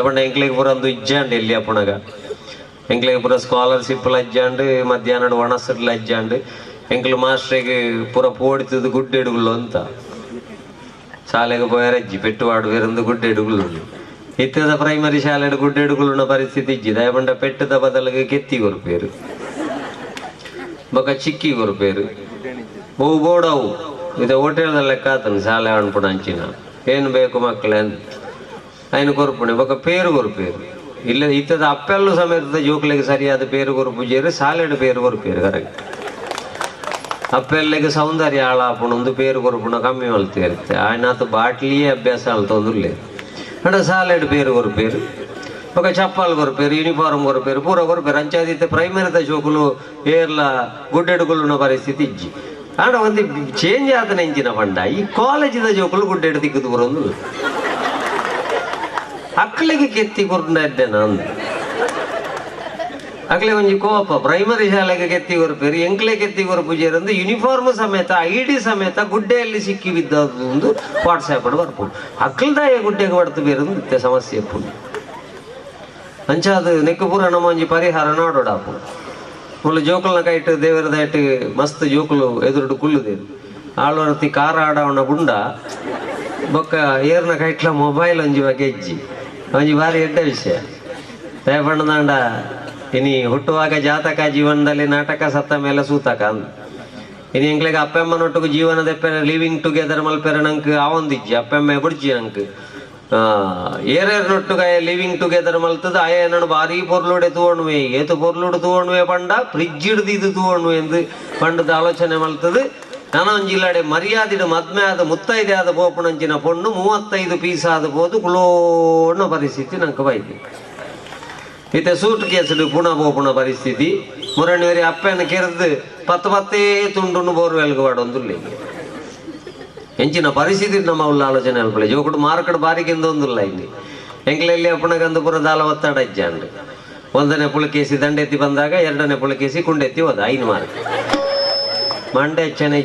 ದಯಪಂಡ ಎಂಕ್ಲೆಗ್ ಪೂರ ಅಂದು ಇಜ್ಜಾಂಡ್ ಎಲ್ಲಿ ಅಪ್ಪುನಗ ಎಂಕ್ಲೆಗ್ ಪೂರ ಸ್ಕಾಲರ್ಶಿಪ್ ಲಜ್ಜಾಂಡ್ ಮಧ್ಯಾಹ್ನಡ್ ಒಣಸಡ್ ಲಜ್ಜಾಂಡ್ ಎಂಕ್ಲು ಮಾಸ್ಟ್ರಿಗೆ ಪೂರ ಪೋಡಿತದ ಗುಡ್ಡೆಡುಗುಲು ಅಂತ ಶಾಲೆಗೆ ಪೋಯರಜ್ಜಿ ಪೆಟ್ಟುವಾಡು ಬೇರೊಂದು ಗುಡ್ಡೆಡುಗುಲು ಇತ್ತದ ಪ್ರೈಮರಿ ಶಾಲೆಡ್ ಗುಡ್ಡೆಡುಗುಲುನ ಪರಿಸ್ಥಿತಿ ಇಜ್ಜಿ ದಯಪಂಡ ಪೆಟ್ಟದ ಬದಲಿಗೆ ಕೆತ್ತಿ ಕೊರ್ಪೇರು ಬೊಕ ಚಿಕ್ಕಿ ಕೊರ್ಪೇರು ಬಹು ಬೋಡವು ಇದು ಹೋಟೆಲ್ದ ಲೆಕ್ಕ ಆತನು ಶಾಲೆ ಅನ್ಪುಣ ಅಂಚಿನ ಏನು ಬೇಕು ಮಕ್ಕಳೇ ఆయన ಕೊರ್ಪುಣೆ ಬೊಕ ಪೇರು ಕೊರ್ಪೇರು ಇಲ್ಲ ಇತ್ತದ ಅಪ್ಪೆಲ್ಲು ಸಮೇತದ ಜೋಕ್ಲೆಗ್ ಸರಿಯಾದ ಪೇರು ಕೊರ್ಪುಜೇರು ಸಾಲೆಡ್ ಪೇರು ಕೊರ್ಪೇರು ಕರೆಕ್ಟ್ ಅಪ್ಪೆಲ್ಲೆಗ್ ಸೌಂದರ್ಯ ಹಾಳಾಪುಣೊಂದು ಪೇರು ಕೊರ್ಪುಣ ಕಮ್ಮಿ ಮಲ್ತೇರುತ್ತೆ ಆಯ್ನಾತು ಬಾಟ್ಲಿಯೇ ಅಭ್ಯಾಸ ಅಲ್ತೊಂದುಲ್ಲೆ ಅಂಡ ಸಾಲೆಡ್ ಪೇರು ಕೊರ್ಪೇರು ಬೊಕ ಚಪ್ಪಾಲ್ ಕೊರ್ಪೇರು ಯೂನಿಫಾರ್ಮ್ ಕೊರ್ಪೇರು ಪೂರ ಕೊರ್ಪೇರು ಅಂಚಾದಿತ್ತೆ ಪ್ರೈಮರಿದ ಜೋಕುಲು ಏರ್ಲ ಗುಡ್ಡೆಡುಗುಲುನ ಪರಿಸ್ಥಿತಿ ಇಜ್ಜಿ ಆಂಡ ಒಂದು ಚೇಂಜ್ ಆತನ ಎಂಚಿನ ಪಂಡ ಈ ಕಾಲೇಜಿದ ಜೋಕುಲು ಗುಡ್ಡೆಡು ತಿಕ್ಕದು ಬರೊಂದು ಅಕ್ಲೆಗೆ ಕೆತ್ತಿ ಕೊರ್ಪುಂಡ ಇದ್ದೆ ನಾನು ಅಕ್ಲೆ ಒಂಜಿ ಕೋಪ ಪ್ರೈಮರಿ ಶಾಲೆಗೆ ಕೆತ್ತಿ ಕೊರ್ಪೇರು ಎಂಕ್ಲೆ ಕೆತ್ತಿ ಕೊರ್ಪುಜೇರಂದು ಯೂನಿಫಾರ್ಮ್ ಸಮೇತ ಐಡಿ ಸಮೇತ ಗುಡ್ಡೆಯಲ್ಲಿ ಸಿಕ್ಕಿ ಬಿದ್ದದ್ದು ಒಂದು ವಾಟ್ಸ್ಆ್ಯಪ್ ಬರ್ಪು ಅಕ್ಲ್ದಾಯ ಗುಡ್ಡೆಗೆ ಬಡ್ತು ಬೇರಂದು ಇತ್ತೆ ಸಮಸ್ಯೆ ಎಪ್ಪುಂಡು ಅಂಚ ಅದು ನೆಕ್ಕು ಪೂರ ನಮ್ಮ ಒಂಜಿ ಪರಿಹಾರ ನಾಡೋಡಾಪು ಮುಳ್ಳು ಜೋಕುಲ್ನ ಕೈಟ್ ದೇವರದಾಯ್ಟ್ ಮಸ್ತ್ ಜೋಕುಲು ಎದುರುಡು ಕುಲ್ಲುದೇರು ಆಳ್ವರ್ತಿ ಕಾರ ಆಡವನ ಗುಂಡ ಬೊಕ್ಕ ಏರ್ನ ಕೈಟ್ಲ ಮೊಬೈಲ್ ಒಂಜಿ ಬಗೆ ಹೆಜ್ಜಿ ಒಂಜಿ ಭಾರಿ ಎಡ್ಡ ವಿಷಯ ದಯಪಂಡದಾಂಡ ಇನಿ ಹುಟ್ಟುವಾಗ ಜಾತಕ ಜೀವನದಲ್ಲಿ ನಾಟಕ ಸತ್ತ ಮೇಲೆ ಸೂತಕ ಅಂದ್ ಇನಿ ಎಂಕ್ಲೆಗ್ ಅಪ್ಪೆಮ್ಮನೊಟ್ಟಿಗೆ ಜೀವನದ ಲಿವಿಂಗ್ ಟುಗೆದರ್ ಮಲ್ಪೆರ ನಂಕ್ ಆವೊಂದಿಜ್ಜಿ ಅಪ್ಪೆಮ್ಮ ಬುಡ್ಜಿ ನಂಕ್ ಏರೇರ್ನೊಟ್ಟುಗ ಲಿವಿಂಗ್ ಟುಗೆದರ್ ಮಲ್ತದ ಆಯ ನಾನು ಭಾರಿ ಪೊರ್ಲುಡೆ ತೂವಣುವೆ ಏತು ಪೊರ್ಲುಡು ತೂವಣುವೆ ಪಂಡ ಫ್ರಿಜ್ ಹಿಡ್ದು ಇದು ತೂವಣುವೆ ಎಂದು ಪಂಡದ ಆಲೋಚನೆ ಮಲ್ತದ ನಾನೊಂಜಿಲ್ಲಾಡೆ ಮರ್ಯಾದಿಡು ಮದ್ಮೆ ಆದ ಮುತ್ತೈದೆ ಆದ ಪೋಪುಣಂಚಿನ ಪೊಣ್ಣು 35 ಪೀಸ್ ಆದ ಪೋದು ಕುಲೋಣ ಪರಿಸ್ಥಿತಿ ನಂಗೆ ಬೈದು ಇತ್ತೆ ಸೂಟ್ ಕೇಸ್ಡು ಪುಣ ಪೋಪುಣ ಪರಿಸ್ಥಿತಿ ಮುರಣಿವರಿ ಅಪ್ಪನ ಕೆರೆದು ಪತ್ತು ಪತ್ತೇ ತುಂಡುನ್ನು ಬೋರ್ವೆಲ್ಗೆ ವಾಡೊಂದುಲ್ಲ ಎಂಚಿನ ಪರಿಸ್ಥಿತಿ ನಮ್ಮ ಉಳ್ಳ ಆಲೋಚನೆ ಅಲ್ಪಲೆ ಜೋಕುಡು ಮಾರ್ಕೆಟ್ ಬಾರಿಗೆಂದು ಒಂದುಲ್ಲ ಇಲ್ಲಿ ಎಂಕ್ಲೆಲ್ಲಿ ಅಪ್ಪಣಗಂದು ಪುರ ದಾಲ ಒತ್ತಡ ಇಜ್ಜಾಂಡು ಒಂದನೇ ಪುಳಕೇಸಿ ದಂಡೆತ್ತಿ ಬಂದಾಗ ಎರಡನೇ ಪುಳಕೇಸಿ ಕುಂಡೆತ್ತಿ ಹೋದ 5 ಮಾರ್ಕ್ ಮಂಡೆ ಚೆನ್ನ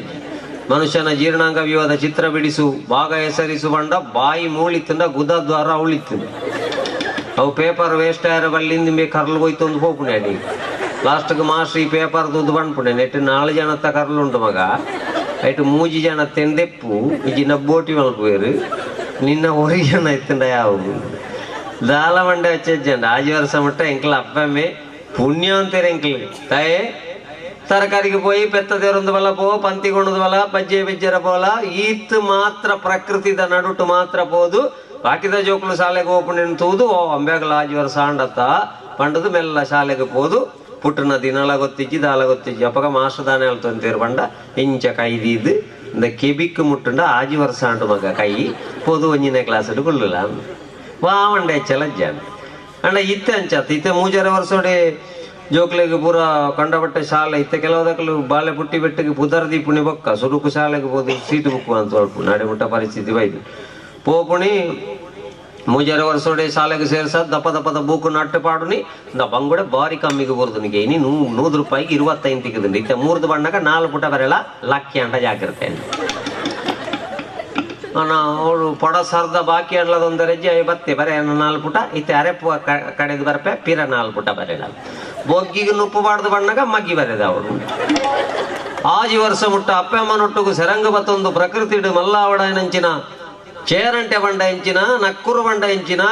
ಮನುಷ್ಯನ ಜೀರ್ಣಾಂಗ ವ್ಯೂಹದ ಚಿತ್ರ ಬಿಡಿಸು ಭಾಗ ಹೆಸರಿಸು ಬಂಡ ಬಾಯಿ ಮೂಳಿತ್ತಂದ ಗುದದ್ವಾರ ಉಳಿತು ಅವು ಪೇಪರ್ ವೇಸ್ಟ್ ಆಯ್ರ ಬಲ್ಲಿಂದ ಮೇ ಕರ್ಲು ಹೋಯ್ತು ಒಂದು ಹೋಪುಣೆ ಅಡಿ ಲಾಸ್ಟ್ಗೆ ಮಾಸ್ಟ್ರ್ ಈ ಪೇಪರ್ ದುಡ್ಡು ಬಂದ್ಪುಣೆ ನೆಟ್ಟು 4 ಜನತ್ತ ಕರ್ಲುಂಟು ಮಗ ಐಟು 3 ಜನ ತೆಂದೆಪ್ಪು ಇಜಿನ ಬೋಟಿ ಮಲ್ಪುವೇರು ನಿನ್ನ ಒರಿ ಜನ ಇತ್ತಂಡ ಯಾವು ದಾಲ ಮಂಡೆ వచ్చేజಂಡ ಆಜಿ ವರ್ಷ ಮುಟ್ಟ ಎಂಕ್ಲ ಅಪ್ಪಮ್ಮೆ ಪುಣ್ಯ ಅಂತಾರೆ ಎಂಕ್ಲು ತಾಯೇ ತರಕಾರಿಗೆ ಪೋಯಿ ಪೆತ್ತ ದೇವರೊಂದು ಬಲ ಪೋ ಪಂತಿ ಕೊಂಡದ ಬಲ ಬಜ್ಜೆ ಬೆಜ್ಜರ ಪೋಲ ಈತ್ ಮಾತ್ರ ಪ್ರಕೃತಿದ ನಡುಟು ಮಾತ್ರ ಪೋದು ಬಾಕಿದ ಜೋಕುಲು ಶಾಲೆಗೆ ಹೋಪುಣೆನ್ ತೂದು ಓ ಅಂಬ್ಯಾಗಲ ಆಜಿ ವರ್ಷ ಆಂಡತ್ತ ಪಂಡದು ಮೆಲ್ಲ ಶಾಲೆಗೆ ಪೋದು ಪುಟ್ಟನ ದಿನಲ ಗೊತ್ತಿಜ್ಜಿ ದಾಲ ಗೊತ್ತಿಜ್ಜಿ ಅಪ್ಪಗ ಮಾಸ್ಟರ್ ದಾನೆ ಹೇಳ್ತಂತೇರು ಪಂಡ ಇಂಚ ಕೈದೀದು ಇಂದ ಕೆಬಿಕ್ ಮುಟ್ಟುಂಡ ಆಜಿ ವರ್ಷ ಆಂಡು ಮಗ ಕೈ ಪೋದು ಒಂಜಿನೇ ಕ್ಲಾಸ್ ಕೊಲ್ಲುಲ ವಾ ಮಂಡೆ ಚಲಜ್ಜಾನ ಅಂಡ ಇತ್ತೆ ಅಂಚಾತ್ ಇತ್ತೆ 3.5 ವರ್ಷೋಡೆ ಜೋಕ್ಲೆಗ್ ಪೂರ ಕಂಡಪಟ್ಟೆ ಶಾಲೆ ಇತ್ತೆ ಕೆಲವುದಕ್ಕಲು ಬಾಲೆ ಪುಟ್ಟಿ ಬೆಟ್ಟಿಗೆ ಪುದರ್ ದೀಪುಣಿ ಬೊಕ್ಕ ಸುರುಕು ಶಾಲೆಗೆ ಪೋದು ಸೀಟು ಬುಕ್ಕು ಅಂತ ಅಲ್ಪ ನಾಡೆ ಮುಟ್ಟ ಪರಿಸ್ಥಿತಿ ಬೈದು ಪೋಪುಣಿ 3.5 ವರ್ಷೋಡೆ ಶಾಲೆಗೆ ಸೇರ್ಸ ದಪ್ಪ ದಪ್ಪದ ಬೂಕು ನಟ್ಟು ಪಾಡುನಿ ಇಂದ ಬಂಗುಡೆ ಬಾರಿ ಕಮ್ಮಿಗೆ ಬರುದು ಇನಿ 100 ರೂಪಾಯಿಗೆ 25 ತಿಕ್ಕದುಂಡು ಇತ್ತೆ 3 ಬಣ್ಣಕ 4 ಪುಟ ಬರಲ್ಲ ಲಕ್ಕಿ ಅಂಡ ಜಾಗ್ರತೆ ಅವಳು ಪಡ ಸರ್ದ ಬಾಕಿ ಅನ್ಲದೊಂದು ರೆಜ್ಜೆ ಬತ್ತೆ ಬರೆ 4 ಪುಟ ಇತ್ತೆ ಅರೆಪ್ಪು ಕಡೆದು ಬರ್ಪೆ ಪಿರ 4 ಪುಟ ಬರೆಲ್ಲ ಬೊಗ್ಗಿಗೆ ನುಪ್ಪು ಬಾಡ್ದು ಬಣ್ಣಗ ಮಗ್ಗಿ ಬರೆದ ಅವಳು ಆಜಿ ವರ್ಷ ಮುಟ್ಟ ಅಪ್ಪಮ್ಮನೊಟ್ಟಿಗೂ ಸೆರಂಗ ಬತ್ತೊಂದು ಪ್ರಕೃತಿಡು ಮಲ್ಲಾವಡ ನಂಚಿನ ಚೇರಂಟೆ ಬಂಡ ಎಂಚಿನ ನಕ್ಕುರು ಬಂಡ ಎಂಚಿನ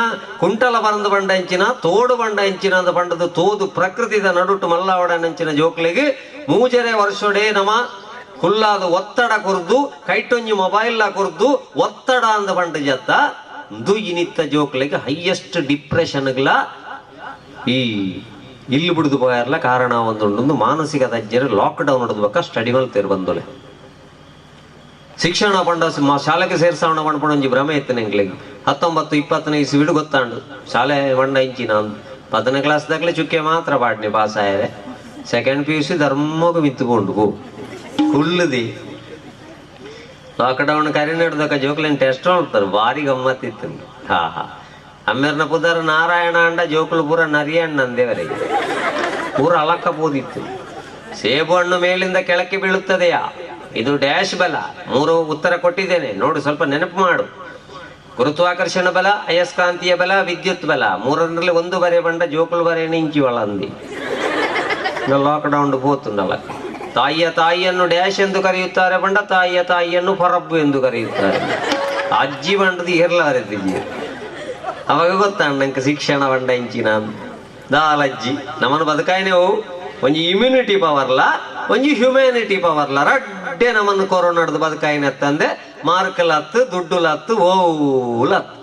ಕುಂಟಲ ಬರಂದು ಬಂಡ ಎಂಚಿನ ತೋಡು ಬಂಡ ಎಂಚಿನ ಅಂದ ಬಂಡದು ತೋದು ಪ್ರಕೃತಿದ ನಡುಟು ಮಲ್ಲಾವಡ ನಂಚಿನ ಜೋಕ್ಲೆಗೆ 3.5 ವರ್ಷೋಡೆ ನಮ ಕುಲ್ಲಾದ ಒತ್ತಡ ಕೊರ್ದು ಕೈಟೊಂಜಿ ಮೊಬೈಲ್ ಕೊರ್ದು ಒತ್ತಡ ಅಂದ ಬಂಡ ಜತ್ತ ದು ಇನಿತ್ತ ಜೋಕ್ಲೆಗೆ ಹೈಯೆಸ್ಟ್ ಡಿಪ್ರೆಷನ್ಗಳ ಈ ಇಲ್ಲಿ ಬಿಡುದು ಪೋಯಾರ್ಲ ಕಾರಣ ಒಂದುಂಡು ಮಾನಸಿಕ ತಜ್ಞರು ಲಾಕ್ ಡೌನ್ ಹೊಡೆದ ಸ್ಟಡಿ ಮಲ್ತೇರು ಬಂದೊಲೆ ಶಿಕ್ಷಣ ಪಂಡ ಶಾಲೆಗೆ ಸೇರ್ಸವಣ ಪಂಡ್ಪುಣ ಒಂಜಿ ಭ್ರಮೆ ಇತ್ತು ಎಂಕ್ಲೆಗ್ 19 20ನೇ ಇಸ್ವಿಡು ಗೊತ್ತಾಂಡು ಶಾಲೆ ಬಂಡ ಇಂಚಿನ 10ನೇ ಕ್ಲಾಸ್ ದಾಗಲೇ ಚುಕ್ಕೆ ಮಾತ್ರ ಪಾಡ್ನೆ ಪಾಸ್ ಆಯರೆ ಸೆಕೆಂಡ್ PUC ಧರ್ಮಕ್ಕೆ ಮಿತ್ತುಕೊಂಡು ಪೋ ಕುಳ್ಳುದಿ ಲಾಕ್ಡೌನ್ ಕರಿ ನಡೆದಕ್ಕ ಜೋಕ್ಲೆನ್ ಟೆಸ್ಟ್ ಮಾಡ್ತಾರೆ ಭಾರಿ ಗಮ್ಮತ್ತಿತ್ತು. ಹಾ ಹಾ ಅಮ್ಮೇರ್ನ ಪುದರ್ ನಾರಾಯಣ ಅಂಡ ಜೋಕುಲು ಪೂರ ನರಿಯಣ್ಣ ಅಂದೇವರೆಗೆ ಪೂರ ಅಲಕ್ಕ ಪೋದಿತ್ತು. ಸೇಬು ಹಣ್ಣು ಮೇಲಿಂದ ಕೆಳಕ್ಕೆ ಬೀಳುತ್ತದೆಯಾ? ಇದು ಡ್ಯಾಶ್ ಬಲ. 3 ಉತ್ತರ ಕೊಟ್ಟಿದ್ದೇನೆ ನೋಡು, ಸ್ವಲ್ಪ ನೆನಪು ಮಾಡು. ಗುರುತ್ವಾಕರ್ಷಣ ಬಲ, ಅಯಸ್ಕಾಂತೀಯ ಬಲ, ವಿದ್ಯುತ್ ಬಲ ಮೂರರಲ್ಲಿ ಒಂದು ಬರೆ ಬಂಡ ಜೋಕುಲು ಬರೆ ನಿಂಚಿ ಒಳಂದಿ ಲಾಕ್ಡೌನ್ ಪೋತುಂಡಲ್ಲ. ತಾಯಿಯ ತಾಯಿಯನ್ನು ಡ್ಯಾಶ್ ಎಂದು ಕರೆಯುತ್ತಾರೆ ಬಂಡ ತಾಯಿಯ ತಾಯಿಯನ್ನು ಪರಬ್ಬು ಎಂದು ಕರೆಯುತ್ತಾರೆ. ಅಜ್ಜಿ ಬಂಡದು ಏರ್ಲ ಬರೆದಿದ್ದೀರಿ. ಅವಾಗ ಗೊತ್ತಾಂಡ ನಂಗೆ ಶಿಕ್ಷಣ ಬಂಡ ಇಂಚಿನ ದಾಲಜ್ಜಿ ನಮ್ಮನ್ನು ಬದುಕಾಯನೆ ಒಂಜಿ ಇಮ್ಯುನಿಟಿ ಪವರ್ಲ ಒಂಜಿ ಹ್ಯುಮ್ಯಾನಿಟಿ ಪವರ್ಲ ರಡ್ಡೆ ನಮ್ಮನ್ನು ಕೊರೋನಾಡ್ದು ಬದುಕಾಯಿನ ತಂದೆ ಮಾರ್ಕಲತ್ತು ದುಡ್ಡುಲತ್ತು ಓಲತ್ತು.